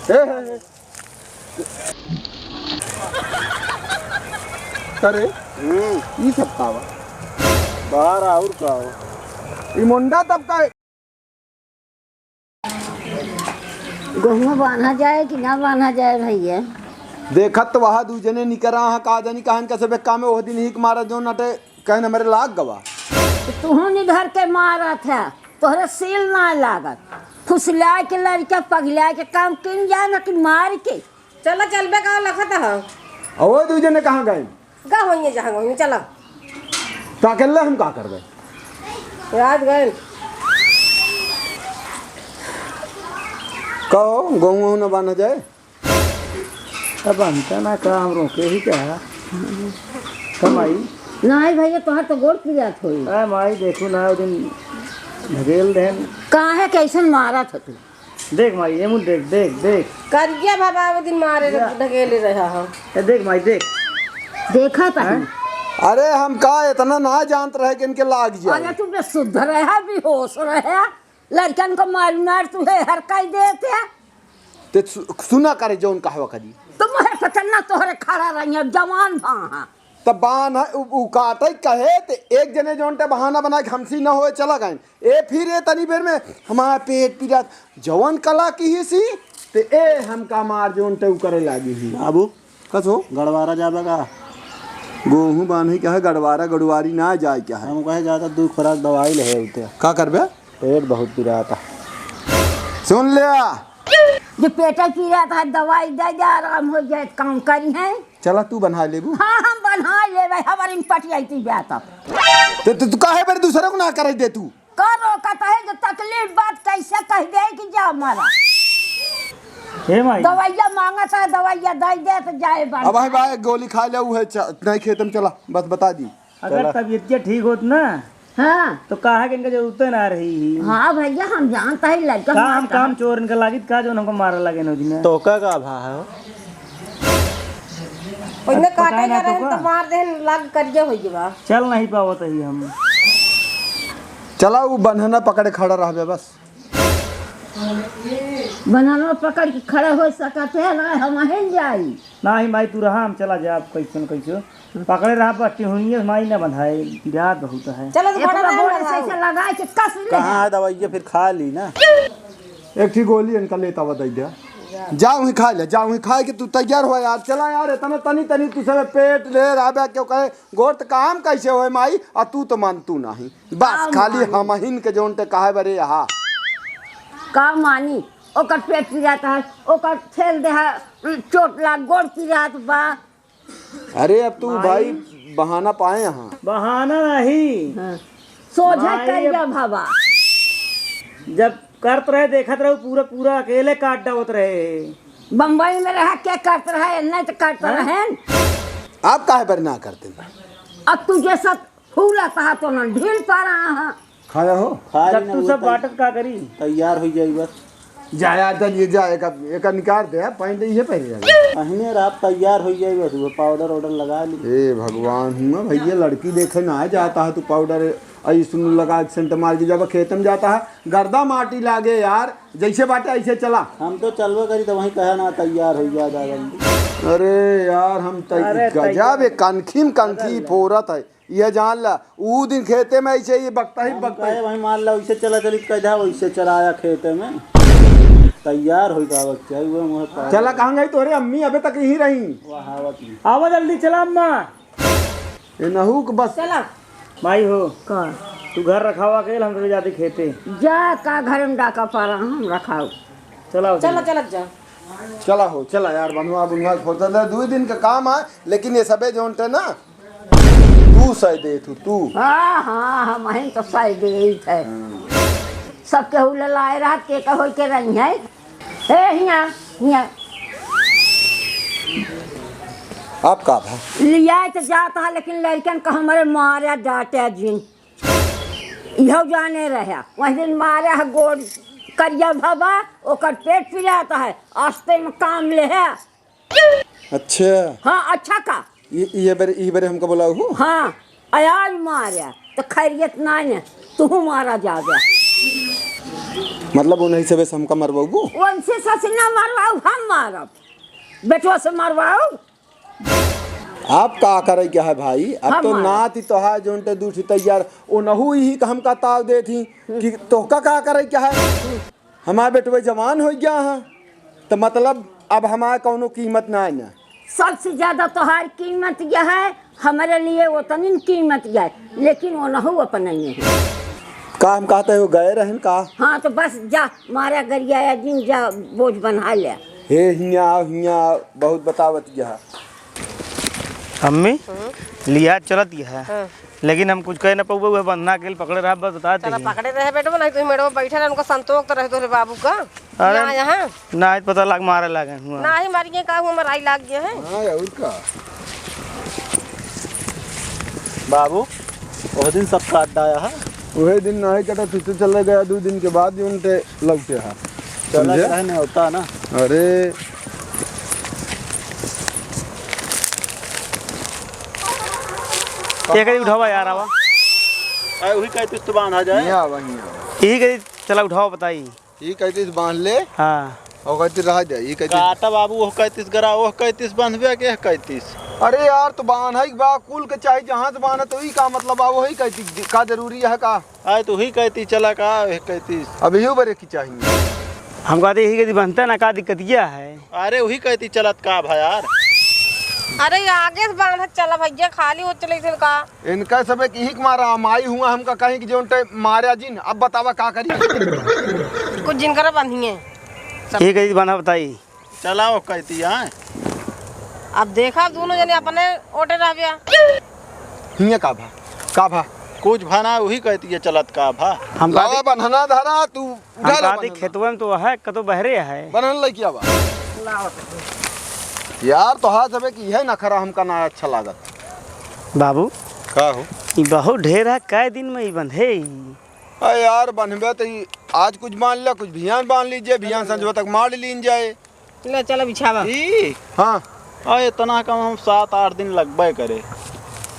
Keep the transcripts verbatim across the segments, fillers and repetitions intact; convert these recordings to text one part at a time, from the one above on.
हे, हे, हे। अरे, हम्म। ई सब का बा? बाहर और का हो? ई मुंडा तब का है? गोहुआ बांधा जाए कि ना बांधा जाए भैया? देखत तो वहा दू जने निकरा हा, का जानी कहन कसे बेक्का में ओह दिन हिक मारा जौन अटे कहन हमरे लाग गवा। तो तुहू निधर के मारत है, तोहरे सील ना लागत। फुसलाए के लड़का पगलाए के काम किन जाए ना कि मार के। चला चलबे का लखत ह। अ वो दू जने कहाँ गए? गा होइए जहाँ होइए, चला। तो अकेले हम का करबे? रात गए। कहो, गोहूँ वहूँ न बांधा जाए? अब बांधता ना का, हम रोके ही क्या है? कमाई। नहीं भैया, तोहर तो गोड़ पिरात होई। आ माई, देखू ना, वो दिन ढकेल देन। काहे कैसन मारत ह तू? देख माई, ये मुँह देख, देख, देख। करिया बाबा वो दिन मारे या। ढकेले रहा हम। ए, देख माई, देख। देखा था। हैं? अरे, हम का इतना ना जानत रहे कि इनके लाग जाए। अरे, तू बेशुद्ध रहा, बेहोश रहा। लड़कन को मार मार तू है हर कई देते। ते सु-, सुना करे जौन कहवा करी। तुम है पता ना तोहरे खड़ा रही है, जवान भाहा। तब बान है, उ, उ काटे कहे, ते एक जने जौन ते बहाना बना के हमसी न होए, चला गए। ए, फिर ए तनी बेर में हमारा पेट पीरात, जवन कला की ही सी, ते ए हमका मार जौन ते उ करे लागी ही। बाबू, कस हो? गड़वारा जाबे का? गोहूँ बान्ही कहे गड़वारा, गड़वारी ना जाए क्या है? हम कहे जाता दू खुराक दवाई ले उते। का करबे? पेट बहुत पिरात है। सुन लिया। जे पेट पिरात है, दवाई दे दे, आराम हो जाए, काम करी है। चला तू बन्हा लेबू। हाँ, हम बन्हा लेबे, हमारी पटियाई जाता। तो, तो तू काहे पर दूसरे को ना करे दे तू? का रोकत है जो तकलीफ बात कैसे कह दे कि जा मारा। हे माई। दवाइया मांगत है, दवाइया दे दे तो जाए बाबा। अब भाई, भाई गोली खा ले, उ है च-, नहीं खेत में चला, बस बता दी। अगर चला। तबीयत के ठीक होत ना, हाँ। तो काहे के इनका जरूरत ना रही। हाँ भैया, हम जानता है लड़का काम, मारता काम है। चोर इनका लागित का जो हमको मारे लगे न दिन। तो का, का भा है? ओइमे पता काटे ना के तो रहन का? तो मार देहन, लाग करिया होइ गवा। चल नहीं पावत ही हम। चला, उ बन्हना पकड़े खड़ा रहबे बस। बन्हना पकड़ के खड़ा हो सकत है ना, हम अहिन जाई। नाही माई, तू रहा, हम चला जाब कैसन कैसो। पकड़े रहा बस, टिहुनिये माई ना बंधाए, पिरात बहुत है। चलो, तो एक बड़ा बार टाइम गोड़ लगाओ। से ऐसे लगाए के कस ले। कहाँ है दवाइया, फिर खा ली ना। एक ठी गोली इनका लेता हुआ दे दे। जा वहीं खा ले, जा वहीं खाए के तू तैयार हो यार। चला यार, इतना तनी तनी तू सब पेट ले रहा बे, क्यों कहे गोड़ त काम कैसे होए माई, आ तू तो मान तू नहीं। बस का खाली मानी? हमहिन के जोन ते कहे बरे यहाँ। का मानी? ओकर पेट पिरात है, ओकर ठेल दे है, चोट लाग, गोड़ पिरात बा। अरे अब तू माई। भाई बहाना पाए यहाँ। बहाना नहीं। हाँ। सोझे माई करिया अब भवा। जब करत रहे, देखत रहे, पूरा, पूरा अकेले काट डावत रहे। बम्बई में रहा के करत रहे, नहीं तो करत हाँ? रहे। आप काहे पर ना करते? अब तू जैसा फूला कहा तो ना ढील पा रहा है। खाया हो? खा जब ली ना, तू वो सब तै-, बाटत का करी? तैयार हो जाई बस। जा यार, चल ये जा, एक, एक निकाल दे, पैंट ये पहन ले। अहने रात तैयार हो जाई बस, वो पाउडर वाउडर लगा ली। ए भगवान, हुआ भैया, लड़की देखे ना जाता है तू पाउडर, आई सुन लगा के सेंट मार के जब खेत में जाता है, गर्दा माटी लागे यार, जैसे बाटे ऐसे चला। हम तो चलबे करी तो वहीं कहे ना तैयार हो जा, जा जल्दी। अरे यार, हम तै-, अरे गजब तैयार। एक कनखी में कनखी बदल ले। फोरत है। ये जान ला, ऊ दिन खेते में ऐसे ही बकता ही हम बकता ही। कहे, भाई मान ला, वैसे चला चली, कह जा, वैसे चला आया खेते में। तैयार होई का आवत चाहिए, वो मुँह पार। चला, कहाँ गई तोहरे अम्मी? अबे तक यहीं रही। वाह, आवत नहीं। आवा जल्दी, चला अम्मा। ए नहू के बस। चला। माई हो। का? तू घर रखावा के, हम तो जाते खेते। जा, का घर में डाका पा रहा, हम रखाओ। चला, चला, चला। चला, चला जा। चला हो, चला यार, बनुआ, बुनुआ, फोड़ दे, दो दिन का काम है, लेकिन ये सबे जोन टे ना, तू सह दे तू, तू। हाँ, हाँ, हमहिन तो सह देइत है। हाँ। सब केहू ललाए रहत, के कहो के रही है। ए, हियाँ, हियाँ। आप का भा? लियाए तो जात है, लेकिन लड़कन का हमरे मारे डाटे जिन। इहो जाने रहे, वही दिन मारे है गोड़ करिया भवा, ओकर पेट पिरात है, आस्ते में काम ले है। अच्छा। हाँ, अच्छा का? ये, ये बेरे, ये बेरे हमका बुलाऊ हूँ? हाँ, अयाज मारे, तो खैरियत नाई है, तू मारा जावे। मतलब उन्हीं सबे से हमका मरवाबू? उनसे सच ना मरवाऊ, हम मारब। बेटवा से मरवाऊ। आप का करे के है भाई? अब हम तो मारब। नाती तोहार जोन ते दूठी तैयार, ओनहू यही का हमका ताव देत ही कि तोहका का करे के है? हमार बेटवे जवान हो गया है, तो मतलब अब हमार कौनो कीमत ना है ना। सबसे ज्यादा तोहार कीमत यह है, हमारे लिए उतनी कीमत यह है, लेकिन वो नहु अपने नहीं है। का हम कहते हो, गए रहन का? हाँ, तो बस जा, मारा गरियाया जिन जा, बोझ बन्हा ले। हे हियाँ आओ, हियाँ आओ, बहुत बतावत यह। अम्मी, हम्म। लिया चलत यह। हाँ। लेकिन हम कुछ कह न पउबे, उहे बंधना के पकड़े रहा, बस बता चला, दी। पकड़े रहे बेटवा, नहीं तो मेड़वा बैठे रहे, उनको संतोक तो रहे तोरे बाबू का। अरे, ना यहाँ। ना, पता लाग मारे लागे हुआ। ना ही मारिए का हुआ, मराई लाग गया है। हाँ, और का? बाबू, वह दिन सब काट डाया है। वही दिन नहीं कटा, फिर से चले गया, दो दिन के बाद ही उनके लौटे है। चला समझे? रहने होता ना। अरे। ये कहीं उठावा यार, आवा। अरे, वही कहती तो बांधा जाए। यहाँ आवा, यहाँ आवा। यही कहीं चला उठावा, बताई। ये कहती बांध ले। हाँ। और कहती रह जाए, ये कहती काटा बाबू, वो कहती गरा, वो कहती बांधबे के कहती। अरे यार, तो बांध है बा, कुल के चाहे जहाँ से बांधा, तो ई का मतलब आ, वही कहती का जरूरी है का? आए तो ही कहती चला का, वह कहती। अब यही बरे की चाहिए। हम कहते यही कहती बनता ना, का दिक्कतिया है? अरे वही कहती चलत का भा यार। अरे आगे से बांधत चला भैया, खाली हो चले थे का? इनका सब एक ही मारा, माई हुआ हमका कहीं कि जो उनटे मारा जिन, अब बतावा का करी? कुछ जिनकर बंधिए। यही कहती बना बताई। चलाओ कहती है। अब देखा दोनों जने अपने ओटे रह गया। हियाँ का भा, का भा? कुछ भा ना, वही कहती है चलत का भा। हम लावा कहते बन्हना धरा, तू हम उठा ले कहते बन्हना। खेतवा में तो है, कतो बहरे है। बन्हन लइकिया बा। यार, तोहार सबे की है नखरा, हमका ना अच्छा लागत। बाबू। का हो? ई बहुत ढेर है, कै दिन में ई बंधे ई? अरे यार, बन्हबे तो ई आज कुछ बांध ले, कुछ भियान बांध लीजिए, भियान संझवा तक मार लीन जाए। ले, चला बिछावा। ई? हाँ। आ, इतना कम हम सात आठ दिन लगबे करे।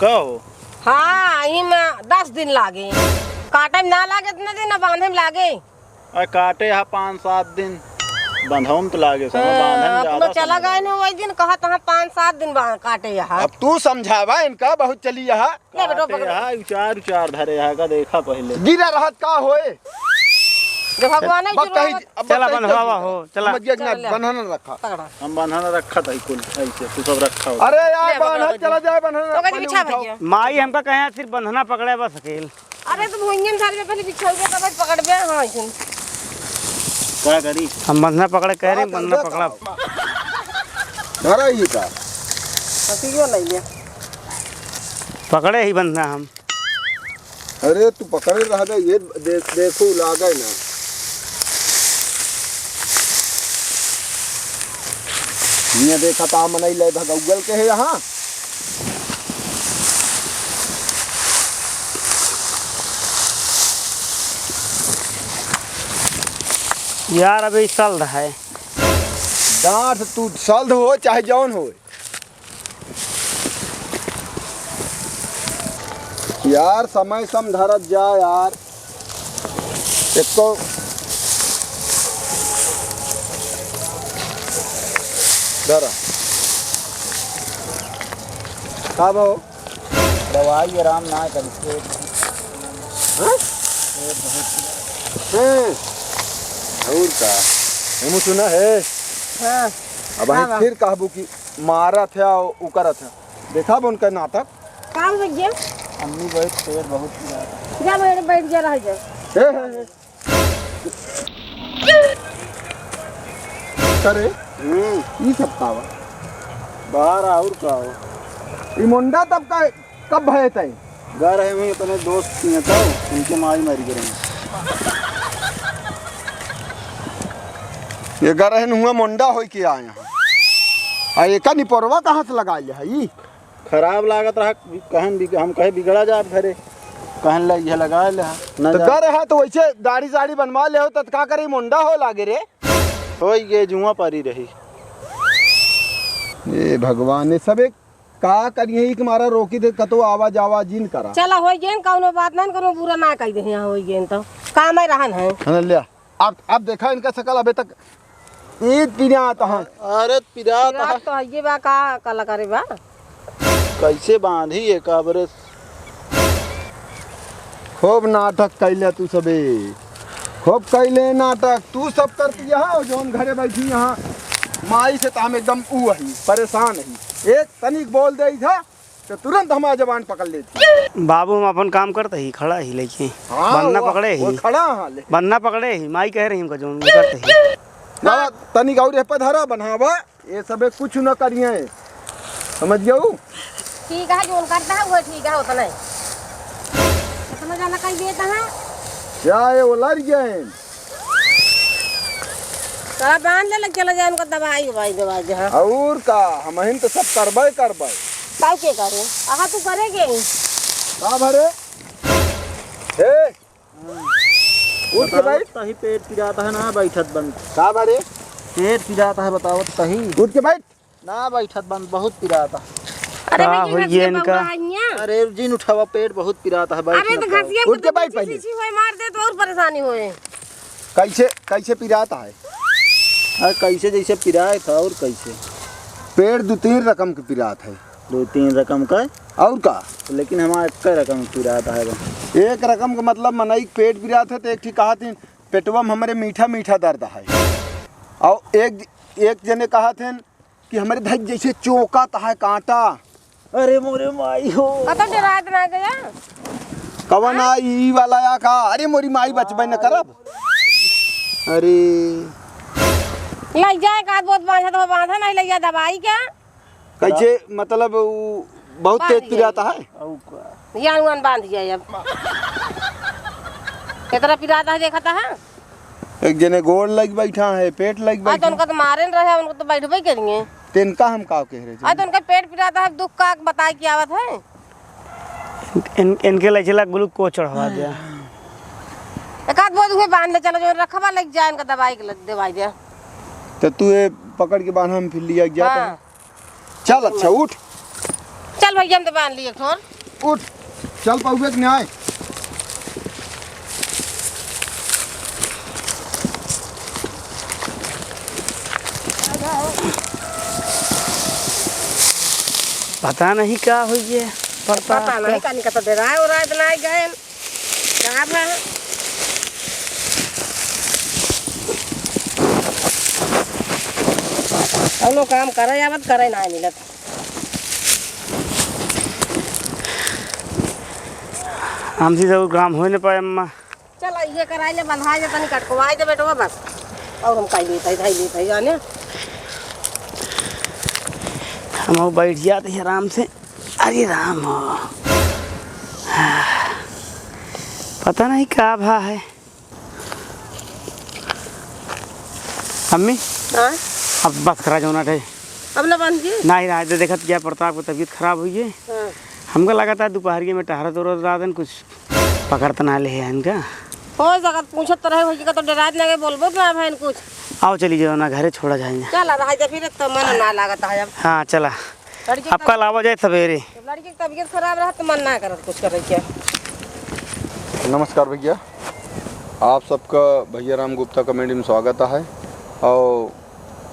का हो? हाँ, ई में दस दिन लागे। काटे में ना लागे इतने दिन, अब बांधे में लागे। आ, काटे हा पाँच सात दिन, बंधवा में तो लागे, समय हाँ, बांधे में अब ज्यादा तुम चला समय गए लागे। ना वही दिन, कहा तहाँ पाँच सात दिन बा-, काटे यहाँ। अब तू समझावा इनका, बहुत चली यहाँ। ले बेटो, काटे पकड़। हा, उचार, उचार धरे हा, का देखा पहिले। गिरा रहत का होए? जब भगवान है बस कही, जुड़वा अब बस चला कही बंधवावा चल। हो, चला। समझ गया कि चल ना, ले। बंधन रखा। पकड़ा। हम बंधन रखा था कुल, ऐसे, तू सब रखा हो। अरे यार, ले, पकड़ा बंधन दे। चला जाए, बंधन तो कहीं पहले बिछा उठाओ। भैया। माई हमका कहे सिर्फ बंधना पकड़े बस अकेल। अरे तो भुइयन धर में पहले बिछाओ के तब पकड़बे, हाँ, सुन। का करी? हम बंधना पकड़े कह रहे, हाँ, बंधना चल पकड़ा। धरा ही का? हथियो नहीं ले। पकड़े ही बंधना हम। अरे, तू पकड़े रह बे, ये दे-, देखो, लागे ना। ये देखा ता मनई ले भगौगल के है यहाँ। यार, अबे ई सल्द है। डांट तू सल्द हो, चाहे जौन हो। यार, समय सम धरत जा यार। एको धरा। का भाव? दवाई आराम ना करी, पेट हाँ? पेट बहुत हैं। और का? हमू सुना है। हाँ। अब हाँ, हम हाँ। फिर कहबू कि मारत है और उ करत है। देखा बा उनका नाटक? काम हो गया। अम्मी बहुत, पेट बहुत पिरात है। जा मेरे बैठ जा, रह जा। हे, हे, हे। करे? हम्म। ई सब का बा? बाहर और का हो? ई मुंडा तब का, कब भय तय? गा रहे हुए अपने दोस्त के यहाँ तो, उनके माई मारी गए। ये गा रहे हुए मुंडा होई के आए हैं। आ एका निपोरवा कहाँ से लगा लिया है ई? खराब लागत रहा, कहन बिग-, हम कहे बिगड़ा जात घरे, कहन ला यह लगा ले हा, न तो जा। कर हा तो वैसे दाढ़ी साढ़ी बनवा ले हो, तो का करे, मुंडा हो लागे रे। होई गे, जुआ पारी रही। ए भगवान, ये सब एक का करिए, एक मारा रोकी दे, कतो आवा जावा जिन करा। चला, होई गेन, कौनो बात ना, कौनो बुरा ना कही दे, यहाँ होई गेन तो काम है रहन है। हाँ, ले आ। अब, अब देखा इनका शकल, अबे तक ईद पिरात है। अरे पिरात पिरात है। तो हइये बा, का कला करे बा? कैसे बांधी है काबरे? खूब नाटक कैले तू सबे, खूब कैले नाटक। तू सब करती यहाँ, जौन घरे बैठी यहाँ, माई से तो हम एकदम ऊ ही, परेशान ही। एक तनिक बोल देइ था, तो तुरंत हमार जबान पकड़ लेती। बाबू, हम अपन काम करत ही, खड़ा ही लइके। हाँ, बन्ना वो, पकड़े वो ही। खड़ा हाँ, ले। बन्ना पकड़े ही, माई कह रही हमका जौन करत ही। लावा, तनिक और एह पर धरा, बन्हावा, ये सबे कुछ न करिए, समझ गऊ? ठीक है, जौन करता है वो ठीक है, उतना ही। इतना जाना कहीं देता है। क्या ये वो लड़ गए? तो बांध ले, लग चला जाए, उनको दवाई उवाई दवाई दे, हाँ। और का, हमहिन तो सब करबे करबे। का के करे? आहा, तू करेगे? का भरे? हे, उठ के बताओ, बैठ। तही पेट पिरात है, ना बैठत बन। का भरे? पेट पिरात है, बताओ तही। उठ के बैठ। ना बैठत बन, बहुत पिरात है। अरे का भैया, होइए इनका? अरे जिन उठावा, पेट बहुत पिरात है, बैठ अरे मत तो जाओ। घसिया उठ के बैठ पहले। चीची होए, मार दे तो और परेशानी होए। कैसे, कैसे पिरात है? अरे कैसे जैसे पिरात है और कैसे? पेट दो तीन रकम के पिरात है। दो तीन रकम का? और का? लेकिन हमार एक रकम पिरात है बा। एक रकम का मतलब मनई के पेट पिरात है तो एक ठीक कहत हैं, पेटवा में हमरे मीठा मीठा दर्द है। और एक, एक जने कहत हैं कि हमरे धज जैसे चोकात है कांटा। अरे मोरे माई हो। कतौ डेरात ना गया? कवन आ ई वाला या का? अरे मोरी माई, बचबे न करब। अरे। लइ जाए का बहुत बांधा तो बांधा नहीं लइ जा दवाई क्या? कैसे मतलब उ बहुत तेज पिरात है? या अनुमान बांध जाए अब। कितना पिरात है देखता है? एक जने गोड़ लग बैठा है, पेट लग आज तो बैठा। उनका तो मारे न रहे, उनको तो बैठबे करिए। तिनका हम का कह रहे थे? आज तो उनका पेट पिरात है, दुख का बताए कि आवत है। इन, इन, इनके लचीला ग्लूकोज चढ़वा दिया। एक आध बोझ उहे बांध ले चलो, जो रखबा लग जाए, इनका दवाई के लग, दवाई दे। तो तू ये पकड़ के बांध, हम फिर लिया जाता हाँ। है। चल, अच्छा, उठ। चल भैया, हम तो बांध लिए एक ठोर। उठ, चल पउबे कि नाहीं। पता नहीं का होइए, पता नहीं का। का निकलता, डेराए ओराए तो नाहीं गए। का बा? कौनो काम करे आवत, करे ना मिलत। हमसे तो काम हो न पाए अम्मा। चल, ये कराई ले, बंधाई दे, तनी कटकवाई दे बेटवा बस। और हम काई लेत है, धाई लेत है, जाने। हम बैठ जाते हैं आराम से। अरे राम हो। पता नहीं का भा है। अम्मी, हाँ? अब बस करा जौना ठे। अब ना बांध जी? नहीं, नहीं, दे देखत क्या प्रताप को तबीयत खराब हुई है। हाँ। हमका लगता है दोपहरिये में टहरत उहरत रात दिन कुछ पकड़ त ना ले है इनका। हो सकत पूछत तो रहे, होई का तो डेरात ना गए, बोलबो ना भाई कुछ। आओ चली जाओ ना, घरे छोड़ा जाए। चल, रह जा फिर, तो मन ना लागत है अब। हाँ, चला। लड़की अब कल आवा जाए सवेरे। जब लड़की की तबीयत खराब रहत तो मन ना करत कुछ करे के। नमस्कार भैया, आप सबका भैया राम गुप्ता कॉमेडी में स्वागत है। और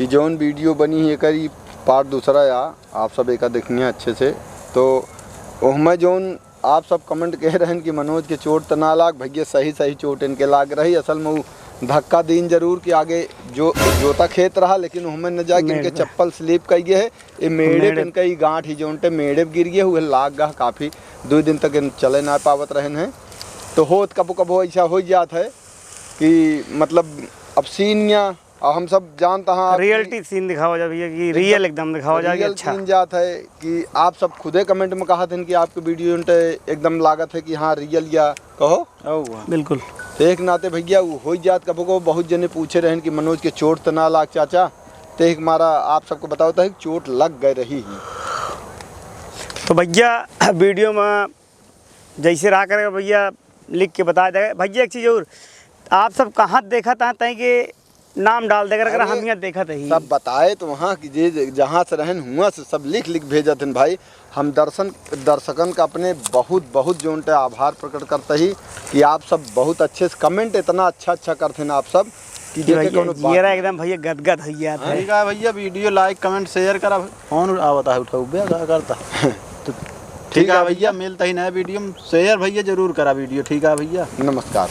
ये जौन वीडियो बनी है, एकर ई पार्ट दूसरा या, आप सब एका देखनी है अच्छे से। तो ओहमे जौन आप सब कमेंट कह रहन कि मनोज के चोट त ना लाग, भैया सही सही चोट इनके लाग रही। असल में वो धक्का दीन जरूर कि आगे जो जोता खेत रहा, लेकिन ओहमे न जाके इनके मेड़ पे। चप्पल स्लिप कई गए है। ये मेड़े पे मेड़े। इनका ई गांठ ही जौन टे मेड़े पे गिर गए हुए लाग गा काफी, दो दिन तक इन चले ना पावत रहन हैं। तो होत कबो कबो ऐसा हो जात है कि मतलब अब सीन या, अब हम सब जानता हाँ आपकी रियलिटी सीन दिखावा जा भैया कि रियल एकदम दिखावा जा कि रियल अच्छा। सीन जात है कि आप सब खुदे कमेंट में कहत हैं कि आपके वीडियो जौन टे एकदम लागत है कि हाँ रियल या कहो। बिल्कुल। तो एक नाते भैया वो हो जात कबो को बहुत जने पूछे रहन कि मनोज के चोट त ना लाग चाचा, तो एक मारा आप सबको बताओ तो चोट लग गए रही ही। तो भैया वीडियो में जैसे रहा करे भैया लिख के बता दे भैया। एक चीज़ और, आप सब कहाँ देखत हैं तय के नाम डाल दे, अगर, अगर अरे, हम यहाँ देखत ही। सब बताए तो वहाँ की जे, जे, जहाँ से रहन हुआ से सब लिख, लिख भेजत हन भाई। हम दर्शन, दर्शकन का अपने बहुत, बहुत जोन टे आभार प्रकट करते ही कि आप सब बहुत अच्छे से comment इतना अच्छा, अच्छा करते हैं आप सब कि कि देखे भैया, कोनो बात जियरा नहीं। एकदम भैया गदगद हो गया हाँ। था। ठीक है भैया, video like, comment, share करा। फोन आवता है, उठाऊ बे, का करता? तो ठीक ठीक है है भैया, भैया। मिलता ही नया video में। Share भैया जरूर करा video, ठीक है भैया। नमस्कार।